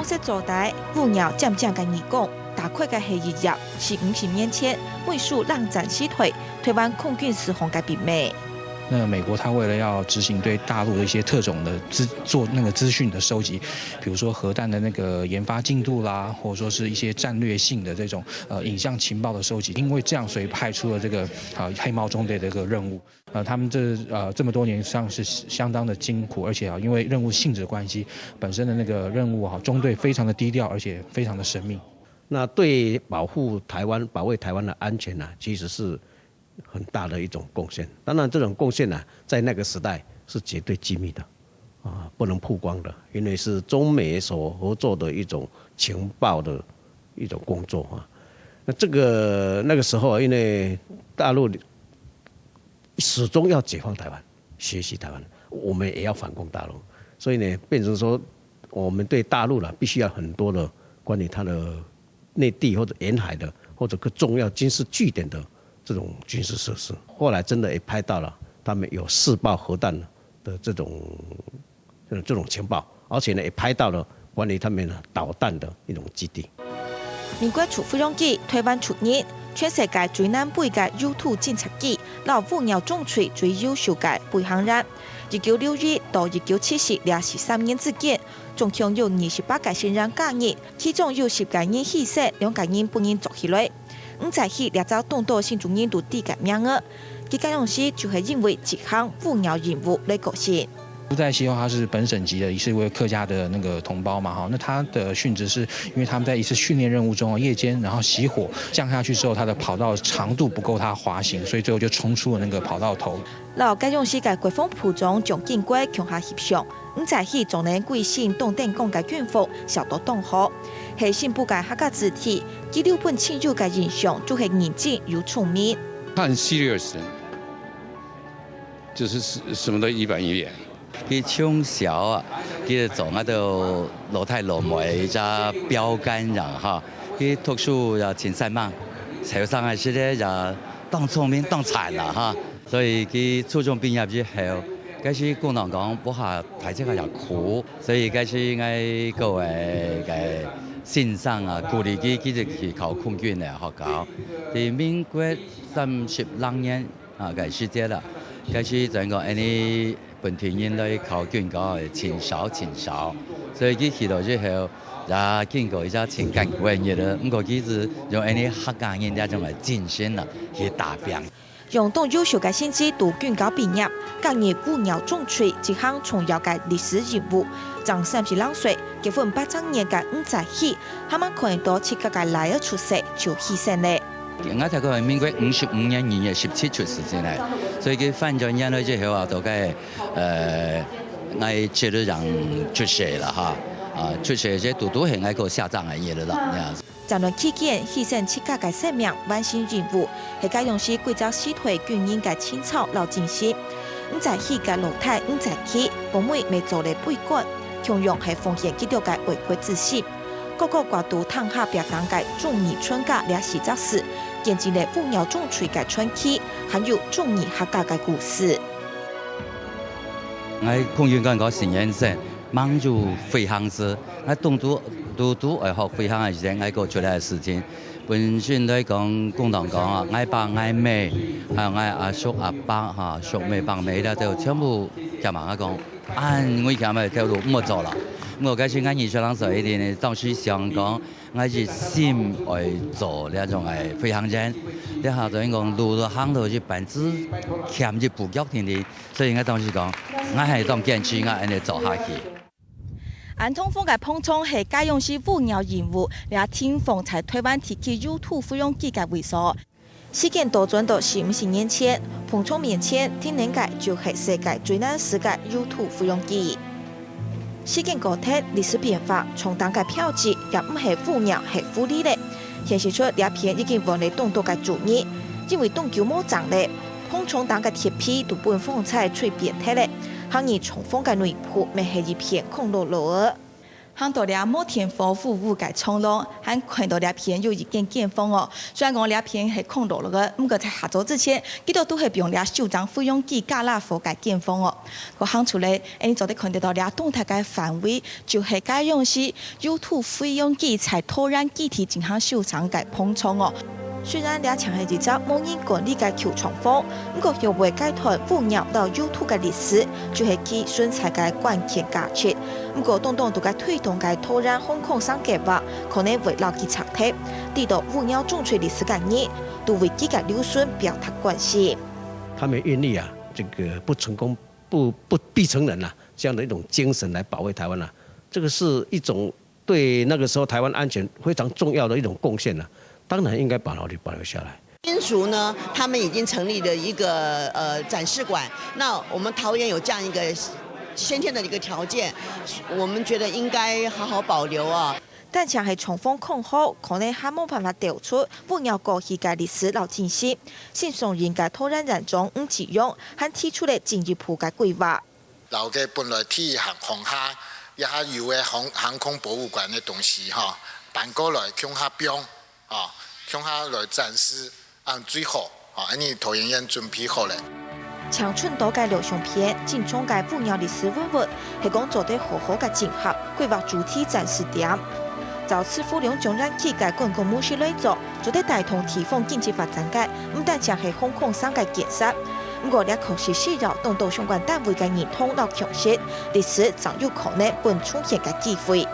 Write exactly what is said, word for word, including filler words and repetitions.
紅色招待，烏貓尖尖个耳公，打開个係一頁，係五十年前美苏冷戰時代台灣空軍使用个兵馬。那美国它为了要执行对大陆的一些特种的资做那个资讯的收集，比如说核弹的那个研发进度啦，或者说是一些战略性的这种呃影像情报的收集，因为这样，所以派出了这个呃黑猫中队的这个任务。呃，他们这呃这么多年上是相当的辛苦，而且啊，因为任务性质的关系，本身的那个任务哈中队非常的低调，而且非常的神秘。那对保护台湾、保卫台湾的安全呢，其实是很大的一种贡献。当然，这种贡献呢，在那个时代是绝对机密的啊，不能曝光的，因为是中美所合作的一种情报的一种工作啊。那这个那个时候，因为大陆始终要解放台湾，学习台湾，我们也要反攻大陆，所以呢，变成说我们对大陆了必须要很多的关于它的内地或者沿海的或者各重要军事据点的这种军事设施。后来真的也拍到了他们有试爆核弹的这种呃这种情报，而且呢也拍到了关于他们导弹的一种基地。美国出飞行机，台湾出人，全世界最南北个U two偵察机，摎烏貓中队最优秀个飞行员。一九六一到一九七四这十三年之间，总共有二十八个成员加入，其中有十个人牺牲，两个人分人捉起来。五十七这只当多新竹人都知个名仔，佢个勇士就係因为执行烏猫任务来个性。朱在熙的话，他是本省籍的，是一位客家的那个同胞嘛，哈。那他的殉职是因为他们在一次训练任务中啊，夜间然后熄火降下去之后，他的跑道长度不够他滑行，所以最后就冲出了那个跑道头。摎个勇士个国防部长蒋经国共下翕相，五十七总能归身当顶光个军服，笑到当好。係新埔个客家子弟，佢留分親友个印象就係認真又聰明。他很 serious 的，就是什什么都一板一眼。佢從小啊，佢就做𠊎兜老弟老妹一隻標杆樣哈。佢讀書也盡煞猛，後生个時節也當聰明當燦啦哈。所以佢初中畢業以後，該時共產黨屋下大家也苦，所以該時𠊎各位个先生啊，鼓勵佢繼續去考空軍个學校。在民國三十零年 啊，該時節啦，該時就講恁呢本地人來考軍校个盡少盡少，所以佢去到以後，也經過一隻盡艱苦个日子，毋過佢係用恁呢客家人這種个精神啊，去打拚。用當優秀个成績讀軍校畢業，加入烏貓中隊執行重要个歷史任務，正三十零歲，結婚八隻年个五十七，還吂看到自家个倈仔出世就犧牲咧。 𠊎大概民國五十五年二月十七出世个呢，所以佢翻轉原來之後啊，大概呃，𠊎七月正出世啦哈，啊，出世這堵堵係𠊎个下葬个日啦，呀。戰亂期間犧牲自家个生命完成任務，係該樣時歸隻時代軍人个情操摎精神。五十七个老弟五十七，後尾乜做了備官，共樣係奉獻佢兜个愛國之心。 各个角度聽下壁頂个忠義全家這四隻字，見證了烏貓中隊个傳奇，還有忠義客家个故事。𠊎空軍官校四年生，吂有飛行士，𠊎當初堵堵愛學飛行个時節，𠊎个出來个事情。本身來講，共產黨啊，𠊎爸、𠊎姆，還有𠊎阿叔、阿伯哈，叔姆、伯姆，這兜全部叫嘛，𠊎講，恁危險个頭路毋好做啦。 𠊎該時𠊎二十零歲，一定當時想講，𠊎一心愛做這種个飛行員。這下就應講路都行到一半，只欠一步腳定定，所以𠊎當時講，𠊎還當堅持，𠊎恁呢做下去。恁通風个膨脹係該樣時烏貓任務，這頂峰在台灣提起U two飛行機个位所。 時間倒轉到四五十年前，膨脹面前，頂頂个就係世界最難駛个U two飛行機。時間過忒，歷史變化，長凳个標誌也毋係烏貓，係狐狸咧。顯示出這片已經換了當多个主人，因為當久無整咧，膨脹頂个鐵皮都分風搓吹扁忒咧，行人衝鋒个內部乜係一片空落落仔。 行到這無電火烏烏个長廊，還看到這片有一間間房哦。雖然講這片係空落落个，毋過在較早之前，佢兜都係用這修整飛行機加拉貨个間房哦。个行出來，𠊎等做得看得到這動態个範圍，就係該樣式有土費用機在桃園基地進行修整个膨脹哦。雖然這淨係一隻無人管理个舊廠房，毋過因為該段烏窯摎有土个歷史，就係佢存在个關鍵價值。毋過，當當都个推動个桃園航空城計畫，可能會摎佢拆忒，知道烏窯重錘歷史个人，都為佢个留存表達關心。他們願意啊，這個不成功不不必承認啊，這樣的一種精神來保衛台灣啊，這個是一種對那個時候台灣安全非常重要的一種貢獻啊，當然應該保留保留下來。新竹呢，他們已經成立了一個呃展示館，那我們桃園有這樣一個先天的一個條件，我們覺得應該好好保留啊。單淨係廠房空好，可能還無辦法調出烏窯過去个歷史摎精神。新上任个桃園縣長吳志揚還提出了進一步个規劃。摎該本來第一航空下也有个航航空博物館个東西吼，搬過來共下放，吼，共下來展示，恁最好，吼，恁呢桃園縣準備好了。青春島个錄像片，精彩个烏窯歷史文物，係講做得好好个整合，規劃主題展示點。照市府兩種燃氣个觀光模式來做，做得帶動地方經濟發展个，毋單淨係航空城个建設。毋過，這確實需要當多相關單位个認同摎共識，歷史正有可能分重現个機會。